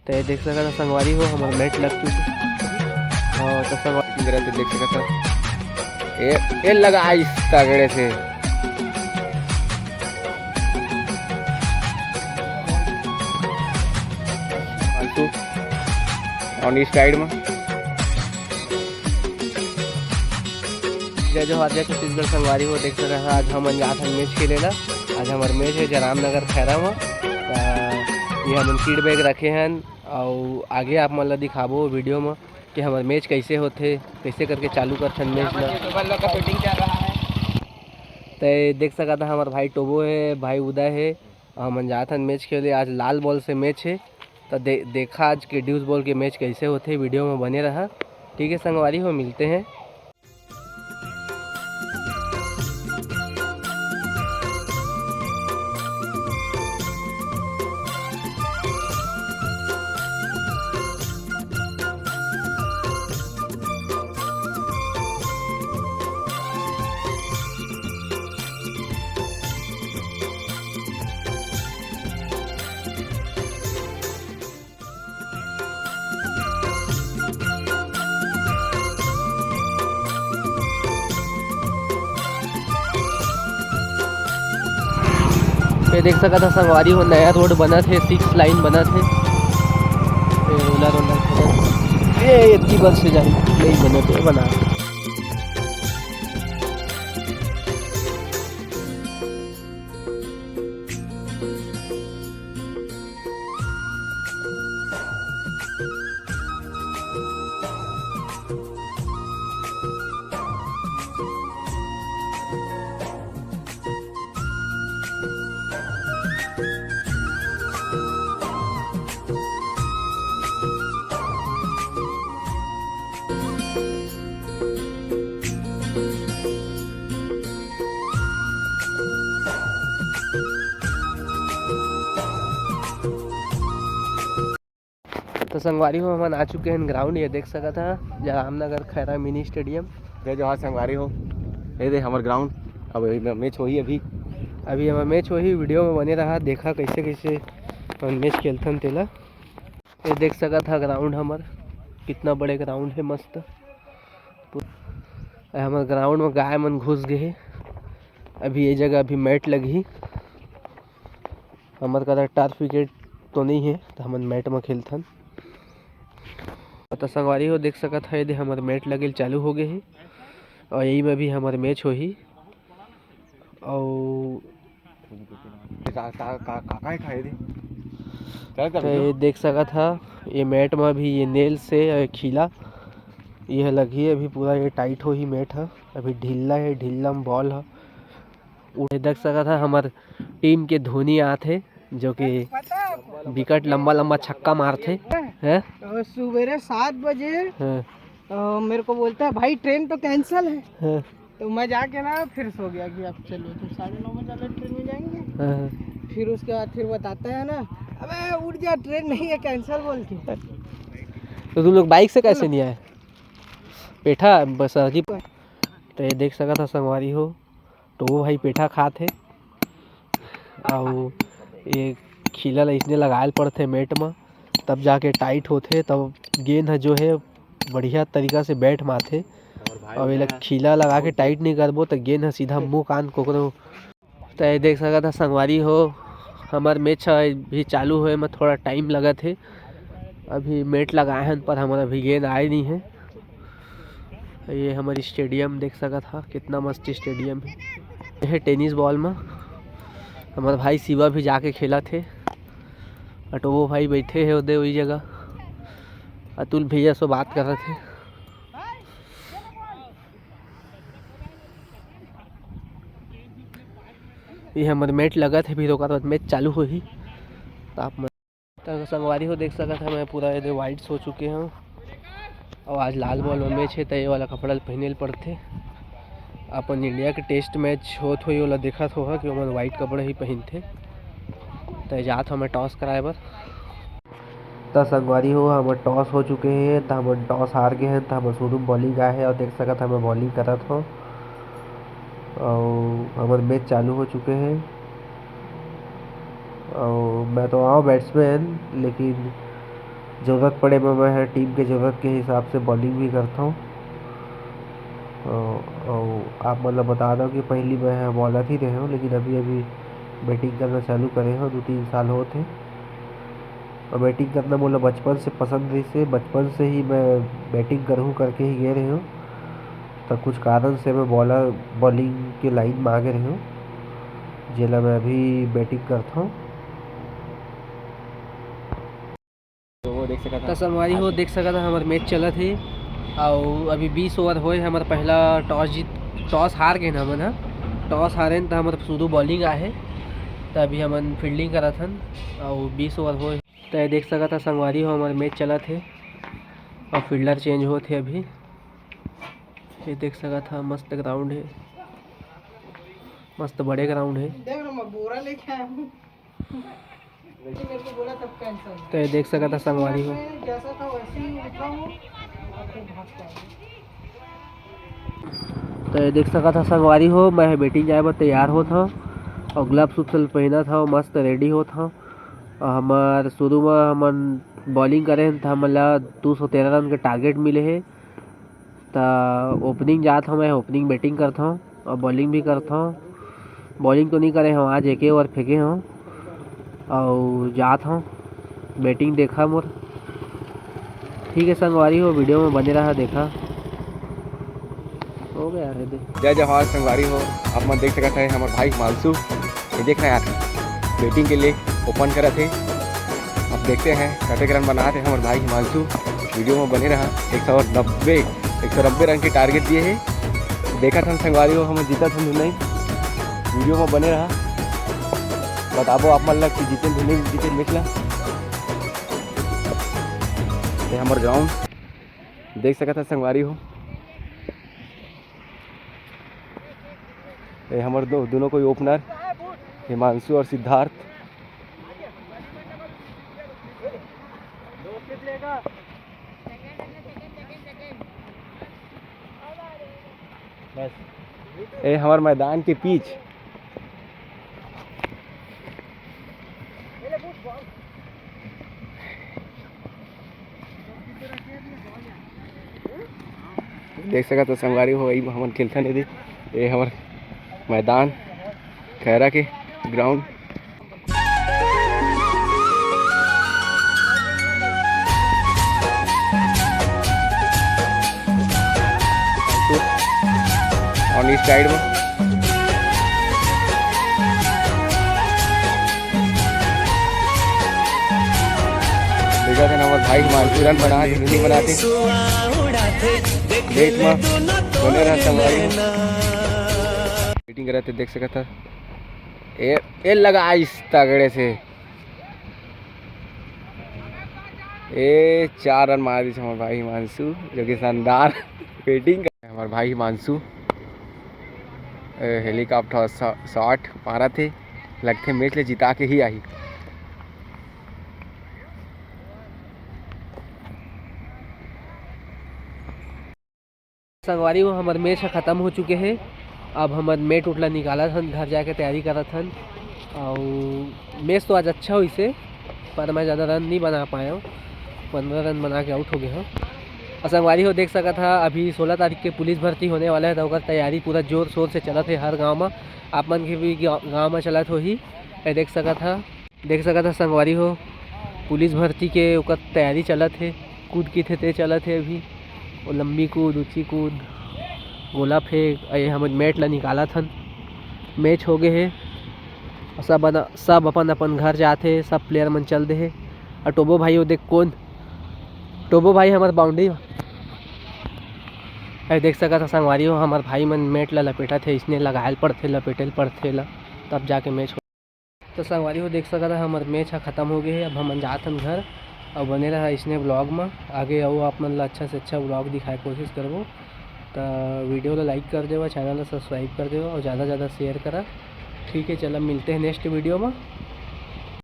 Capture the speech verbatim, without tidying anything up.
तो ये देख सकत ह संगवारी हो, हमर मैच लग चुके। हाँ, तो संगवारी मेरा तो देख सकत ह, ये, ये लगा आइस तगड़े से। फालतू। और इस साइड में जय जोहार, जय छत्तीसगढ़ संगवारी हो। देख सकत ह, आज हमन जात हन मैच खेले ला। आज हमर मैच हे जराम नगर खैरा म। त ये हमन किट बैग रखे हन, अउ आगे आप मन ला दिखाबो वीडियो म कि हमर मैच कैसे होथे, कैसे करके चालू करथन मैच ला। त ये देख सकत ह, हमर भाई टोबो हे, भाई उदय हे, हमन जात हन मैच खेले। आज लाल बॉल से मैच हे, त दे-, देखा आज के ड्यूस बॉल के मैच कैसे होथे, वीडियो में बने रहा। ठीक है संगवारी हो, मिलते हैं। ये देख सकत ह संगवारी हो, नया रोड बनत हे, सिक्स लाइन बनत हे। ये ओला रोड बनत हे। ये इतनी बस से जाही, नहीं बनत हे, बना। तो संगवारी हो, हमन आ चुके हैं ग्राउंड। ये देख सकत ह, रामनगर खैरा मिनी स्टेडियम। जय जोहार संगवारी हो, ये दे हमर ग्राउंड। अब एमे मैच होही अभी। अभी हमर मैच होही, वीडियो में बने रहा, देखा कैसे कैसे हमन मैच खेलथन तेला। ये देख सकत ह ग्राउंड हमर, कितना बड़े ग्राउंड हे, मस्त। ये हमर ग्राउंड में गाय मन घुस गे हे। अभी ये जगह अभी मैट लगही। हमर करा टर्फ विकेट तो नहीं है, तो हमन मैट में खेलथन। तो संगवारी हो, देख सकत ह, ये दे हमर मैट लगे चालू हो गए हे, और यही में भी हमर मैच होही। और का, का, का, का, का खाए दे? चल, चल, तो ये देख सकत ह, ये मैट में भी ये नेल से, ये खीला, ये लगही अभी पूरा, ये टाइट होही मैट ह। अभी ढीला है, ढीला में बॉल ह। ये देख सकत ह, हमर टीम के धोनी आत हे, जो कि विकट लंबा लंबा छक्का मारथे, हैं? तो सुबेरे सात बजे, हाँ। अ, मेरे को बोलता है, "भाई, ट्रेन तो कैंसिल है।" हाँ। तो मैं जाके ना फिर सो गया कि अब चलो, तो साढ़े नौ बजे वाले ट्रेन में जाएंगे। हाँ। फिर उसके बाद फिर बताता है ना, "अबे उठ जा, ट्रेन नहीं है, कैंसिल" बोल के। तो तुम लोग बाइक से कैसे नहीं आए? पेठा बस अजीब। तो ये देख सकत ह संगवारी हो, तो वो भाई पेठा खात हे, अउ ये खीला ला इसने लगायल पड़थे मैट म, तब जाके टाइट होथे, तब गेंद ह जो है बढ़िया तरीका से बैट मारथे। अउ एला खीला लगा के टाइट नहीं करबो, त गेंद ह सीधा मुंह कान कोकरो। त ये देख सकत ह संगवारी हो, हमर मैच ह भी चालू होए म थोड़ा टाइम लगत हे। अभी मैट लगाए हन, पर हमर अभी गेंद आए नहीं है। ये हमर स्टेडियम देख सकत ह, कितना मस्त स्टेडियम है। ये टेनिस बॉल म हमर भाई शिवा भी जाके खेलत हे। अटोबो भाई बैठे हे ओदे वही जगह, अतुल भैया सो बात करत हे। ये हमर मैट लगत हे, फिर ओकर बाद मैच चालू होही। त आप मन, त संगवारी हो देख सकत ह, मैं पूरा एदे वाइट सो चुके हूँ। अउ आज लाल बॉल में मैच हे, त ये वाला कपड़ा ल पहिने ल पड़थे। अपन इंडिया के टेस्ट मैच होत होही, ओला देखत होहा कि ओमन वाइट कपड़ा ही पहिनथे। त जात हूँ मैं टॉस कराए बर। त संगवारी हो, हमर टॉस हो चुके हे, त हमन टॉस हार गे हन, त हमर शुरू में बॉलिंग आए हे, अउ देख सकत ह, मैं बॉलिंग करत हव, अउ हमर मैच चालू हो चुके हे, अउ मैं तो आव बैट्समैन, लेकिन जरूरत पड़े में मैं ह टीम के जरूरत के हिसाब से बॉलिंग भी करथौं। अउ, अउ आप मन ल बता दव कि पहिली मैं ह बॉलर ही रहे हौं, लेकिन अभी-अभी बैटिंग करना चालू करे हौं, दू तीन साल होत हे। अउ बैटिंग करना मोला बचपन से पसंद रहिस हे, बचपन से ही मैं बैटिंग करहूँ करके ही गे रहे हौं। त कुछ कारण से मैं बॉलर, बॉलिंग के लाइन में आगे रहे हौं, जेला मैं अभी बैटिंग करथौं। तो वो देख सकत त हन। संगवारी हो, आज देख सकत हन, हमर मैच चलत हे। अउ अभी बीस ओवर होए, हमर पहला टॉस जीत, टॉस हार गए ना हमन ह। टॉस हारे न, त हमर शुरू बॉलिंग आहे, त अभी हमन फील्डिंग करत हन। अउ बीस ओवर होए, त ये देख सकत हन संगवारी हो, हमर मैच चलत हे। अउ फील्डर चेंज होत हे अभी। ये देख सकत हन, मस्त ग्राउंड हे, मस्त बड़े ग्राउंड हे। देख ना, मैं बोरा लेके आया हूँ। तो ये देख सकत हन संगवारी हो। तो ये देख सकत हन संगवारी हो, मैं बैटिंग जाए बर तैयार होत हौं अउ ग्लव्स उप्स ल पहिनत हौं, मस्त रेडी होत हौं। अउ हमर शुरू में हमन बॉलिंग करे हन, त हमन ला दू सौ तेरह रन के टारगेट मिले हे। त ओपनिंग जात हौं मैं, ओपनिंग बैटिंग करथौं अउ बॉलिंग भी करथौं। बॉलिंग तो नइ करे हौं, आज एके ओवर फेंके हौं अउ जात हौं। बैटिंग देखा मोर। ठीक है संगवारी हो, वीडियो में बने रहा, देखा। हो गया रे दे। जय जोहार संगवारी हो, आप मन देख सकत हे हमर भाई हिमांशु। ये देखना यार, बैटिंग के लिए ओपन करत हे। अब देखते हैं कतेक रन बनात हे हमर भाई हिमांशु। वीडियो में बने रहा। एक सौ नब्बे, एक सौ नब्बे रन के टारगेट दिए हे। देखत हन संगवारी हो, हमन जीतत हन धुन नहीं। वीडियो में बने रहा, बताबो आप मन ला कि जीते धुन नहीं, जीते मैच ला। ये हमर ग्राउंड देख सकत हन संगवारी हो। ये हमर दो, दोनों कोई ओपनर हिमांशु और सिद्धार्थ। बस, ये हमर मैदान के पिच। देख सकत हो संगवारी हो, वही हमन खेलथन यदि। ये हमर मैदान, खैरा के ग्राउंड। और इस साइड में देखा था ना, हमारे भाई हिमांशु रन बना के, विनिंग बनाते। देख में बने रहा संगवारी। बैटिंग करत हे, देख सकत ह। ए, ए लगाइस तगड़े से। ए, चार रन मार दिस हमर भाई हिमांशु, जो कि शानदार बैटिंग कर हमर भाई हिमांशु। ए, हेलीकॉप्टर शॉ-, शॉट मारत हे, लगथे मैच ले जिता के ही आही। संगवारी हो, हमर मैच ह खतम हो चुके हे। अब हमन मैट उट ला निकालत हन, घर जाके तैयारी करत हन। अउ मैच तो आज अच्छा होइस हे, पर मैं ज़्यादा रन नहीं बना पाए हौं, पंद्रह रन बना के आउट हो गए हौं। अउ संगवारी हो, देख सकत ह, अभी सोलह तारीख के पुलिस भर्ती होने वाला हे, त ओकर तैयारी पूरा जोर शोर से चलत हे हर गांव म। आप मन के भी गांव, गांव म चलत होही, ये देख सकत ह। देख सकत ह संगवारी हो, पुलिस भर्ती के ओकर तैयारी चलत हे, कूद किथे ते चलत हे अभी। वो लंबी कूद, ऊंची कूद, गोला फेंक, अउ ये हमन मैट ला निकालत हन। मैच हो गए हे, अउ सब अन-, सब अपन अपन घर जात हे, सब प्लेयर मन चल दे हे। अउ टोबो भाई, वो देख कौन, टोबो भाई हमर बाउंड्री। अरे देख सकत ह संगवारी हो, हमर भाई मन मैट ला लपेटत हे, इसने लगायल पड़थे, लपेटल पड़थे ला, तब जाके मैच हो। तो संगवारी हो, देख सकत ह, हमर मैच ह खतम हो गए हे। अब हमन जात हन घर, अउ बने रहा इसने व्लॉग म। आगे अउ आप मन ला अच्छा से अच्छा व्लॉग दिखाए के कोशिश करबो। त वीडियो ला लाइक कर देवा, चैनल ला सब्सक्राइब कर देवा अउ ज़्यादा से ज़्यादा शेयर करा। ठीक है, चला मिलते हैं नेक्स्ट वीडियो म।